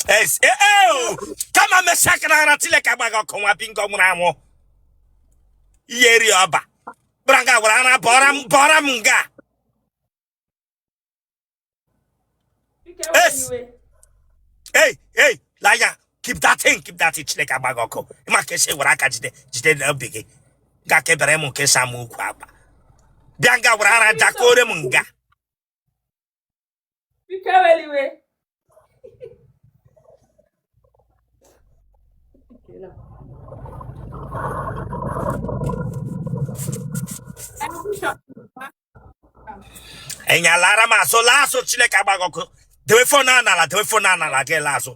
Es, ee, o! Kama mesịa aka n'ara Chineke agba gị ọkụ nwa bingo nwụrụ anwụ. Ihe eri ọba. Bịara nga gwara ara bọọra m bọọra m nga. Es. Hey, hey, laya, keep that thing, keep that thing, Chineke agba gị ọkụ. Ịma ka esi were aka jide jide n'obi gị. Nga ka ebere m nke sa m ukwu akpa. Bịa nga were ara jakore m nga. Biko ewela iwe. Enyalara m azụ laa azụ Chineke agba gị ọkụ. Dewe phone a n'ala, dewe phone a n'ala gị laa azụ.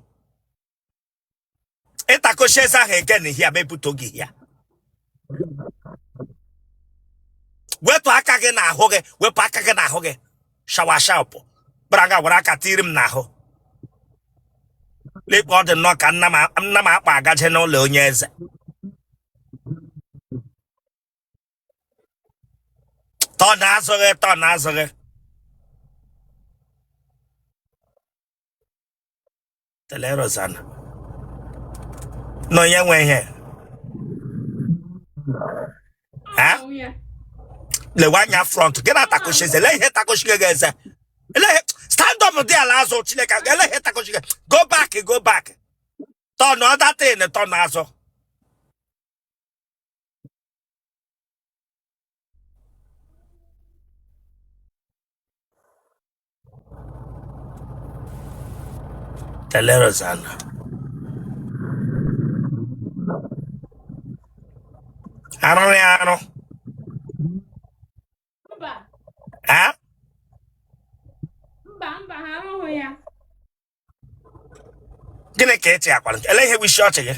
Ịtakochi eze ahụ again here, ma ebuto gị here. Wepụ aka gị n'ahụ gị, wepụ aka gị n'ahụ gị. Shawa shapụ. Bịara nga were aka tiri m n'ahụ. Lekpa ọ dị nnọọ ka nna m akpa agaje n'ụlọ onye eze. Tọ na azụ gị, tọ na azụ gị. Tele Rosanna. Na onye nwe ihe. Ha? Lewe anya front. Gị na-atakochi eze. Lee ihe takochi gị eze. Lee ihe stand up dị ala azụ Chineke. Lee ihe takochi gị. Go back, go back. Turn other thing, turn azụ. Tele Rosanna. Arụrụ ya arụ. Mba. Ha? Mba, mba, ha arụghị ya. Gịnị ka ị chị akwara? Ele ihe bụ isi ọchị gị?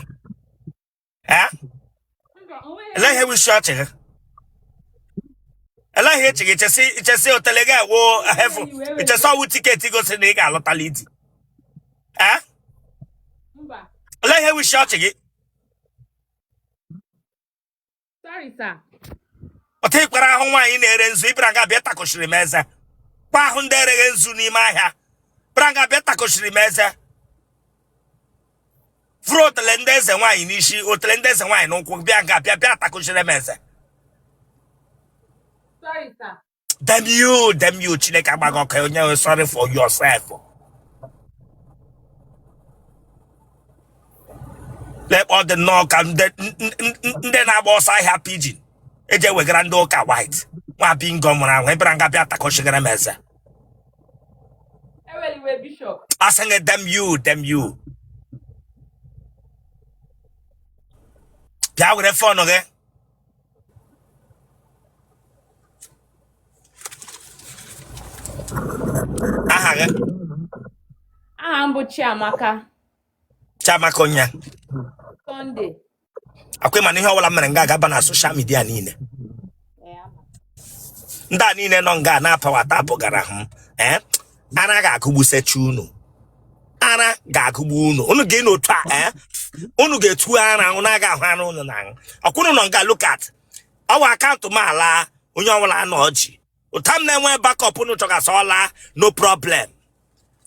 Ha? Ele ihe bụ isi ọchị gị? Ele ihe echi gị chesi chesi otele gị awụ heaven ichesi ọwụ ticket gosi na ị ga-alụtala di. Ha? Ele ihe bụ isi ọchị gị? Sorry, sir. Ọta ịkpara ahụ nwaanyị na-ere nzu ịbịara nga bịa takụchiri m eze. Kpa ahụ ndị ereghị nzu n'ime ahịa. Bịara nga bịa takụchiri m eze. Furu otele ndị eze nwaanyị n'isi, otele ndị eze nwaanyị n'ụkwụ bịa nga bịa bịa takụchiri m eze. Sorry, sir. Damn you, damn you, Chineke agba gị ọkụ onye sorry for yourself. Lekpa ọ dị nnọọ ka ndị na-agba ọsọ ahịa pidgin eji ewegara ndị ụka white nwa bingo mụrụ ahụ ịbịara nga bịa takọchigara m eze. Ewela iwe, Bishop. Asị gị damn you, damn you. Bịa were phone gị. Aha gị? Aha m bụ Chiamaka. Chiamaka onye? Sunday. Akwa mana ihe ọbụla m mere nga ga-aba na social media niile. Ndị a niile nọ nga na-apawa tapụ gara hụ m. Ee, ara ga-akụgbusecha unu. Ara ga-akụgbu unu. Unu ga-eno otu a, ee? Unu ga-etu ara, unu aga ahụ ara unu na-aṅụ. Ọkwa unu nọ nga look at. Ọwa account m ala onye ọbụla anọ ji. Ụta m na-enwe backup unu chọgasị ọla no problem.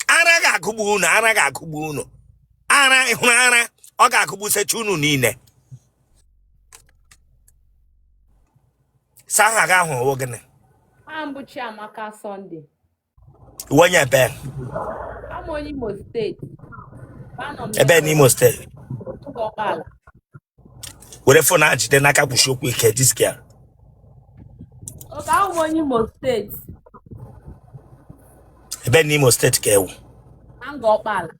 Ara ga-akụgbu unu, ara ga-akụgbu unu. Ara ịhụrụ ara ọ ga-akụgbusecha unu niile. Sa aha gị ahụ wụ gịnị? Aha m bụ Chiamaka Sunday. Ị wụ onye ebe? Abụ m onye Imo State. Anọ m Ebe n'Imo State? Ngọkpala. Were phone a jide n'aka kwuchi okwu ike this girl. Okay, abụ m onye Imo State. Ebe n'Imo State ka ị wụ? Na Ngọkpala.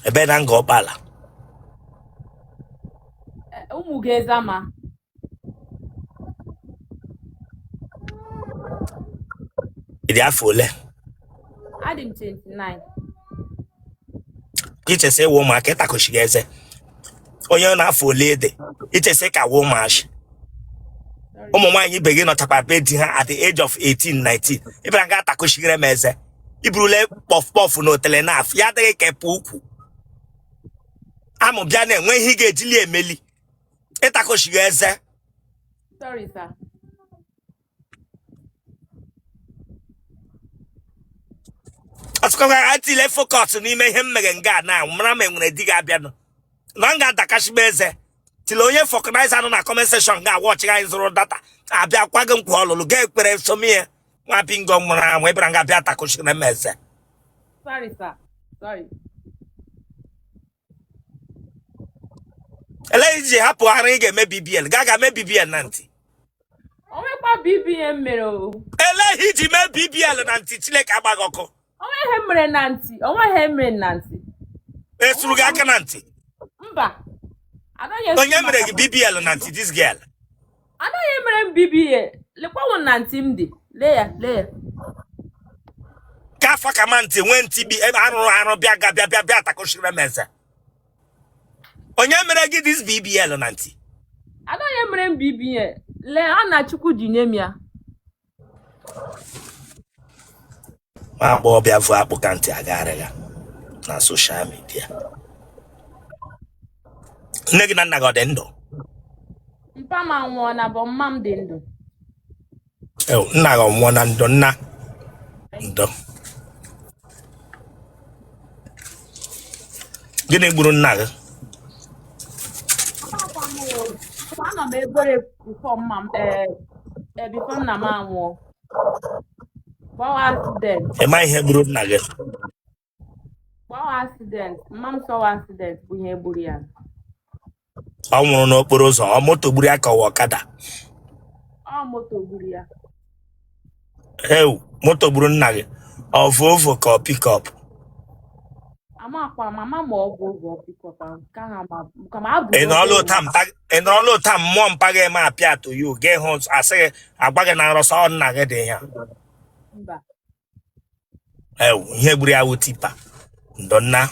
Ebe na Ngọkpala? Ụmụgezama. Ị dị afọ ole? Adị m 29. Ichesi ị wụ ụmụaka ịtakọchighị eze. Onye na-afọ ole dị? Ichesi ka wụ ụmụazị. Ụmụ nwaanyị ibe gị nọchakwa be di ha at the age of 18, 19. Ị bịara nga atakọchighere m eze. I burule puff puff na otele na afọ ya adịghị ka epe ukwu. Amụ bịa na-enwe ihe ị ga-ejili emeli. Ịtakọchighị eze. Sorry, sir. Ọtụkọkwa atile focus n'ime ihe m mere nga na mara ma enwere di ga-abịanụ na m ga-adakashiba eze tile onye vulcanizer nọ na comment section ga-awatchị anyị zụrụ data abịa kwa gị nkwa ọlụlụ ga ekpere somie nwa bingo nwụrụ anwụ ịbịara nga bịa takụchiri m eze. Sorry, sir. Sorry. Ele iji hapụ ara ị ga-eme BBL gaa ga mee BBL na ntị. O nwekwa BBL mere o. Ele ihe iji mee BBL na ntị? Chineke agbaghị ọkụ. O nweghị ihe mere na ntị. O nweghị ihe mere na ntị. Esuru gị aka na ntị? Mba. Anaghị esu Onye m mere aka. gị BBL na ntị, this girl? Anaghị emere m BBL. Lekwanwụ na ntị m dị. Lee ya, lee ya. Ka afọ ka ma ntị nwee ntị bi ebe arụrụ arụ bịa ga bịa bịa bịa takụchiri m eze. Onye mere gị this BBL na ntị? Anaghị emere m BBL. Lee, ọ na Chukwu ji nye m ya. Nwa agbọghọbịa vụ akpụ ka ntị agagharịga na social media. Nne gị na nna gị ọ dị ndụ? Mpa m anwụọna, but mma m dị ndụ. Nna gị ọ nwụọ na ndụ nna ndụ. Gịnị gburu nna gị? Anọ m ebere before mma m before nna m anwụọ. Gbawa accident. Ị ma ihe gburu nna gị? Gbawa accident. Mma m sị ọ wụ accident bụ ihe gburu ya. Ọ nwụrụ n'okporo ụzọ, ọ moto gburu ya ka ọ wụ ọkada? Ọ moto gburu ya. Ew, moto gburu nna gị. Ọ Volvo ka ọ pickup? Amakwa m ama ma ọ bụ oge ọ pickup ahụ ka ha ma ka ma abụ. Ị nọrọla ụta mpa, ị nọrọla ụta mmụọ mpa gị eme appear to you, gị hụ asị gị agwa gị na nrọ sị ọ nna gị dị ya? Mba. Ew, ihe gburu ya wụ tipper. Ndo nna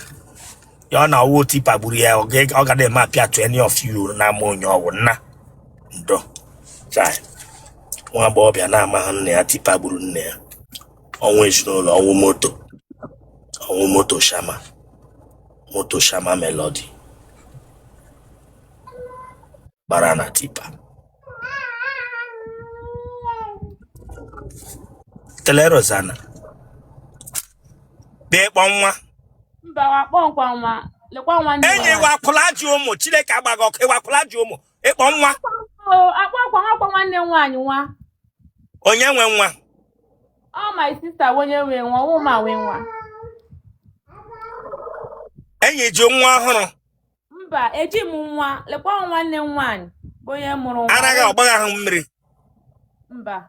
ya ọ na-awụ tipper gburu ya, ọ ga na-eme appear to any of you na-ama onye ọwụ nna. Ndo chai, nwa agbọghọbịa na-amaghị nna ya, tipper gburu nne ya. Ọnwụ ezinụlọ, ọnwụ moto, ọnwụ moto shama, moto shama melody gbara na tipper. Tele Rosanna bịa ịkpọ nwa. Mba, wakpọ nkwa nwa, lekwa nwa ndị enyi wakwụla ji ụmụ. Chineke agbaghị ọkụ. Ịwakwụla ji ụmụ ịkpọ nwa? Akpọ nkwa nwa, akpọ nwanne m nwaanyị nwa. Onye nwe nwa? Ọ my sister onye nwe nwa, ọwụ ma nwe nwa. Enyi ji nwa ọhụrụ? Mba, eji m nwa, lekwa nwanne m nwaanyị bụ onye mụrụ nwa. Anaghị ọgbagha ahụ mmiri? Mba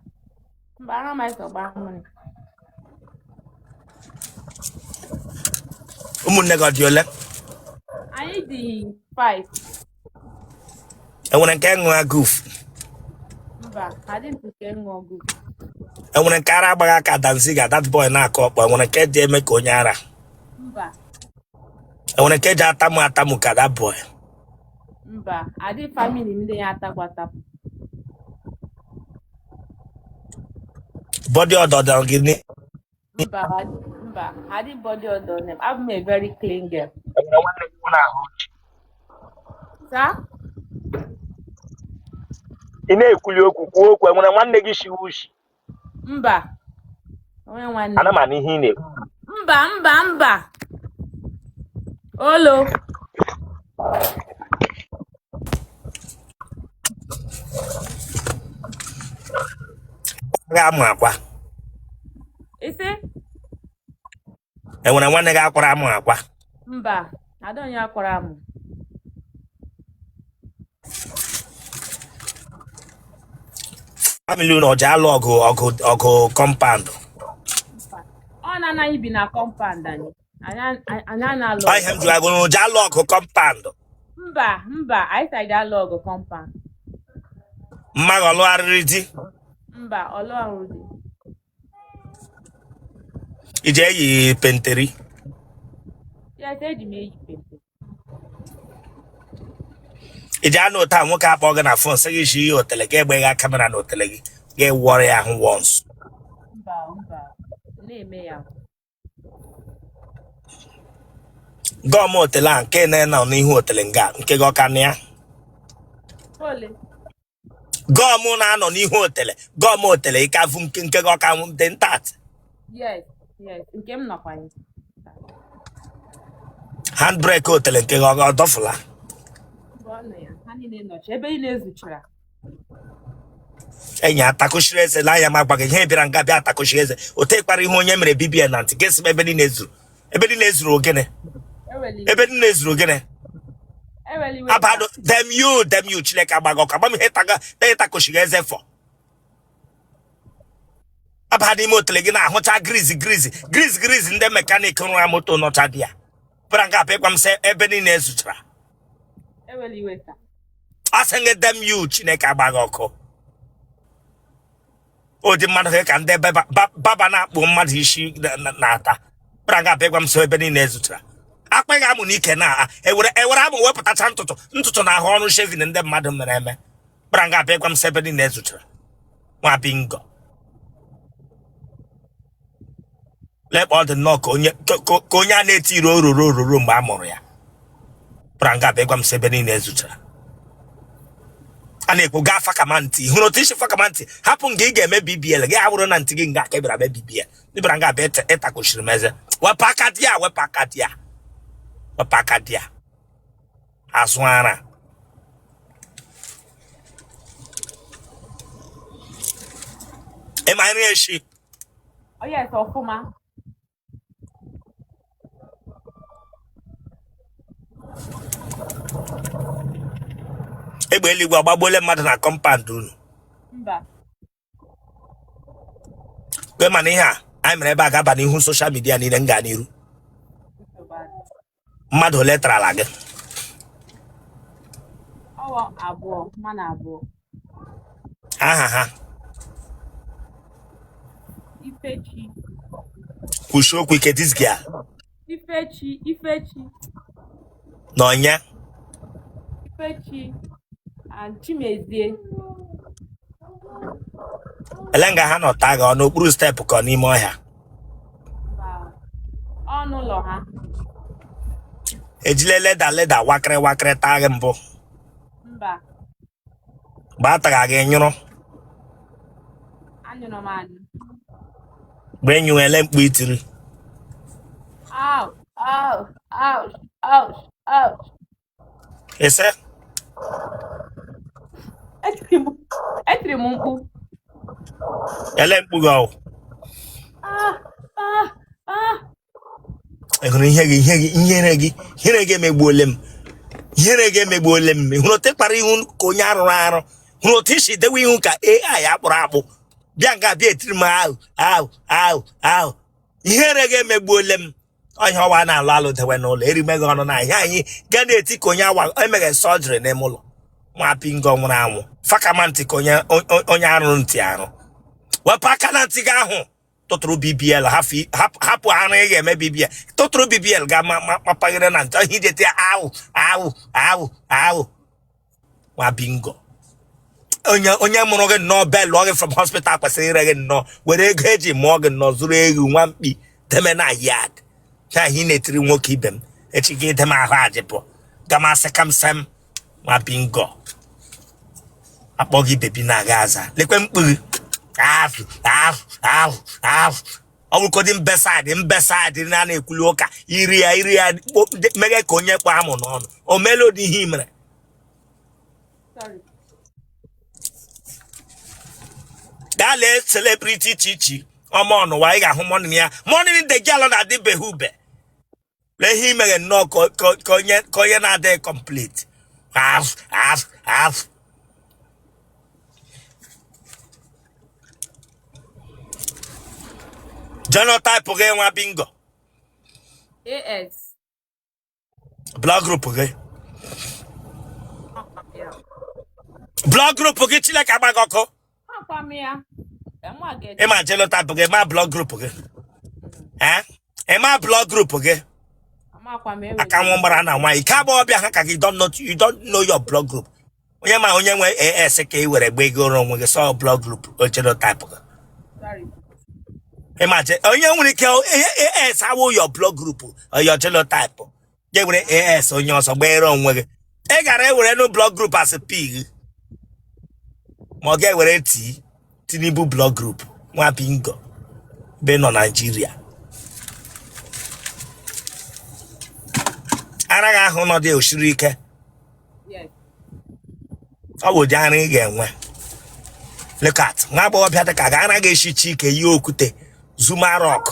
mba, ara m ọgba mmiri. Ụmụnne gị ọ dị ole? Anyị dị 5. Enwere nke ṅụa guf? Mba, adị m nke ṅụọ guf. Enwere nke ara agbaghị aka Danziga, that boy na-akụ ọkpọ? Enwere nke ji eme ka onye ara? Mba. Enwere nke ji atamu atamu ka that boy? Mba, adị family ndị ya atakwa atapụ. Body odour dị gị Mba, mba, adị body odour. Abụ m a very clean girl. Enwere nwanne gị nwere ahụ? Sir? Ị na-ekwuli okwu, kwuo okwu. Enwere nwanne gị shiwe ushi? Mba, onwe nwanne. Ana m anụ ihe ị na-ekwu. Mba mba mba, olo. Ga-amụ akwa? Isi? Enwere nwanne gị akwara amụ akwa? Mba, ada onye akwara amụ. Family unu ọ ji alụ ọgụ ọgụ ọgụ compound? Ọ na anyị bi na compound anyị. Anyị na-alụ. Ọ ihe m jụrụ agụ, unu ji alụ ọgụ compound? Mba mba, anyị said alụ ọgụ compound. Mma gị ọ lụgharịrị di? Mba, ọ lụghị di. I ji eyi penteri? Yes, eji m eyi penteri. I ji anụ ụta nwoke akpọ gị na phone sị gị shi ihe otele gị, egbe gha camera na otele gị, gị wụọrọ ya ahụ once? Mba mba, na-eme ya. Gum otele a nke na-enọ n'ihu otele nga nke gị ọka na ya? Ole? Gum na-anọ n'ihu otele, gum otele ịka vụ nke nke gị ọka dị intact? Yes. Yes, nke m nọkwa ya. Handbrake otele nke gị ọ dọfụla? Mba, ọ nọ ya. Ha niile nọcha ebe niile ezuchara. Enyi atakụchiri eze na anya m agba gị ihe bịara nga bịa atakụchiri eze ote kpara ihe onye mere BBL na ntị gị sị m ebe niile zuru, ebe niile zuru ogene. Ewela iwe. Ebe niile zuru ogene. Ewela iwe. Abado damn you, damn you. Chineke agbaghị ọkụ agba m ihe taga ịtakụchiri eze fọ aba n'ime otele gị na-ahụcha grease grease grease grease ndị mechanic rụra moto nọcha dị ya bịara nga apịa ịgwa m sị ebe niile ezuchara. Ewela iwe sir. Asị gị damn you, Chineke agbaghị ọkụ. Ụdị mmadụ gị ka ndị barber na-akpụ mmadụ isi na-ata bịara nga apịa ịgwa m sị ebe niile ezuchara. Akpa gị amụ n'ike na ewere ewere amụ wepụtacha ntụtụ ntụtụ na ahụ ọrụ shaving ndị mmadụ mere eme bịara nga abịa ịgwa m sị ebe niile ezuchara. Nwa bingo, lekpa ọ dị nnọọ ka onye ka onye a na-etiri ororo ororo mgbe a mụrụ ya bịara nga abịa ịgwa m sị ebe niile ezuchara. A na-ekwu gaa fakama ntị hụrụ otu isi fakama ntị hapụ nga ị ga-eme BBL gị awụrụ na ntị gị nga aka bịara mee BBL ị bịara nga abịa ịtakụchiri m eze. Wepụ aka dị ya, wepụ aka dị ya, wepụ aka dị ya. Azụ ara ị ma nri eshi? Oh yes, ọfụma. Egbe eluigwe agbagbuole mmadụ na compound unu? Mba. Kwe mana ihe a anyị mere ebe a ga-aba n'ihu social media niile m gaa n'iru. Nsogbu adị. Mmadụ ole tarala gị? Ọwọ abụọ, mmadụ abụọ. Aha ha? Ifechi. Kwusie okwu ike, this girl. Ifechi, Ifechi. Na onye? Ifechi and Chimezie. Ele nga ha nọ taa gị, ọ n'okpuru step ka ọ n'ime ọhịa? Mba, ọ n'ụlọ ha. Ejile leather leather wakịrị wakịrị taa gị mbụ? Mba. Mgbe a tara gị nyụrụ? Anyụrụ m anyụ. Mgbe ị nyụrụ, ele mkpu i tiri? Ouch, ouch, ouch, ouch, ouch. Ese? Etiri m mkpu. Ele mkpu gị ọwụ? Ah, ah, ah. Ị hụrụ ihe gị, ihe gị, ihere gị, ihere gị emegbuole m, ihere gị emegbuole m. Ị hụrụ otu ị kpara ihu ka onye arụrụ arụ? Hụrụ otu i si dewe ihu ka AI akpụrụ akpụ? Bịa nga bịa etiri m ahụ ahụ ahụ ahụ. Ihere gị emegbuole m. Ọhịa ọwa na-alụ alụ dewe n'ụlọ erime gị ọnụ na ihe anyị ga na-eti ka onye awa emeghe surgery n'ime ụlọ. Nwa pingo nwụrụ anwụ, fakama ntị ka onye onye arụrụ ntị arụ. Wepụ aka na ntị gị ahụ. Tụtụrụ BBL, hapụ arụ ị ga-eme BBL. Tụtụrụ BBL ga mapaghere na ntị ọhịa ijete ahụ ahụ ahụ ahụ. Nwa bingo, onye onye mụrụ gị nnọọ bel lụọ gị from hospital kwesịrị ire gị nnọọ were ego eji mụọ gị nnọọ zụrụ ewu nwa mkpi deme na yard ya ahụ ị na-etiri nwoke ibe m echi gị deme ahụ ajịpụ gamasị kamsem. Nwa bingo, akpọ gị baby na-aga aza. Lekwe mkpu gị ahụ ahụ ahụ ahụ. Ọ bụrụkodị mbesadị mbesadị na na-ekwuli ụka iri ya iri ya meghe ka onye kpọ amụ n'ọnụ o meela ụdị ihe i mere. Sorry. Gaa lee celebrity Chichi ọma ọnụwa, ị ga-ahụ morning ya, morning the girl na-adịbeghị ube. Lee ihe i mere nnọọ ka onye na-adịghị complete. Ahụ ahụ ahụ. Genotype gị, nwa bingo? AS. Blood group gị? Blood group gị, Chineke agba gị ọkụ. Akwa m ya. Nwa ga-eje. Ị ma genotype gị, ma blood group gị? Eh, ị ma blood group gị? Amakwa m. Aka nwa gbara na nwaanyị ike agbọghọbịa ha ka gị don't know, you don't know your blood group. Onye ma onye nwe AS ka ị were gba ego onwe gị sọ blood group o genotype gị. Sorry. Ị ma onye nwere ike AS awụ your blood group or your genotype ga were AS onye ọzọ gbere onwe gị. Ị gara ewere no blood group as pig ma ọ ga-ewere T Tinubu blood group. Nwa bingo be nọ Naijiria. Ara gị ahụ nọ dị osiri ike. Yes. Ọ bụ ụdị ara ị ga-enwe. Look at nwa agbọghọbịa dị ka gị, ara ga-esichi ike yi okwute Zuma Rock.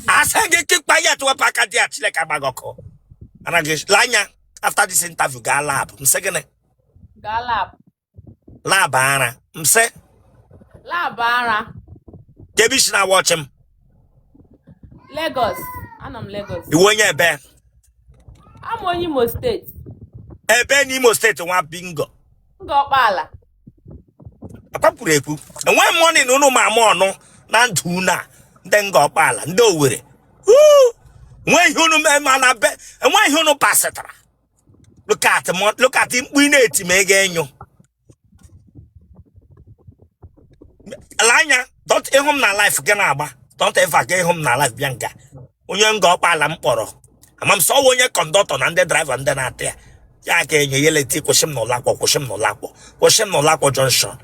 Asị gị kịkpa ya tụwepụ aka dị ya. Chineke agbaghị ọkụ. Ara gị lee anya. After this interview, gaa lab. M sị gịnị? Gaa lab. Lab ara. M sị? Lab ara. Kee ebe i si na-watch m? Lagos. Anọ m Lagos. Ị wụ onye ebe? Abụ m onye Imo Steeti. Ebe n'Imo Steeti, nwa bingo? Ngor Okpala. Akwapụrụ ekwu enweghị money na unu ma ama ọnụ na ndụ unu a. Ndị Ngor Okpala, ndị Owerri, enweghị ihe unu ma na be, enweghị ihe unu pasịtara. Look at, look at mkpu ị na-eti ma ị ga-enyo ala anya. Don't ịhụ m na live gị na-agba. Don't ever ga ịhụ m na live bịa nga. Onye Ngor Okpala m kpọrọ ama m sọ onye conductor na ndị driver ndị na-ata ya ya ka enyo ya leti. Kwụsị m n'ụlọ akwụkwọ, kwụsị m n'ụlọ akwụkwọ, kwụsị m n'ụlọ akwụkwọ junction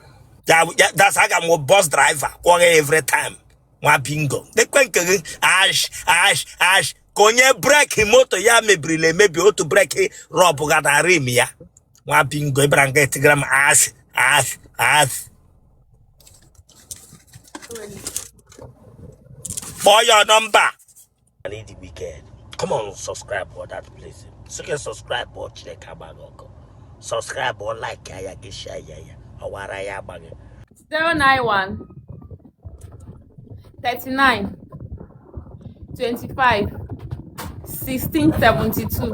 ya. That's aga m bus driver kwọghị every time. Nwa bingo, lekwe nke gị. Ash ash ash ka onye brake moto ya mebirila emebi, otu brake rọbụga na rim ya. Nwa bingo, ịbara nga etigara m ash ash ash. Kpọọ ya number. I need the weekend. Come on, subscribe for that place. So can subscribe or Chineke agbaghị ọkụ. Subscribe or like ya, gị share ya ya. Ọwara ya agbaghị. 091 39 25 16 72.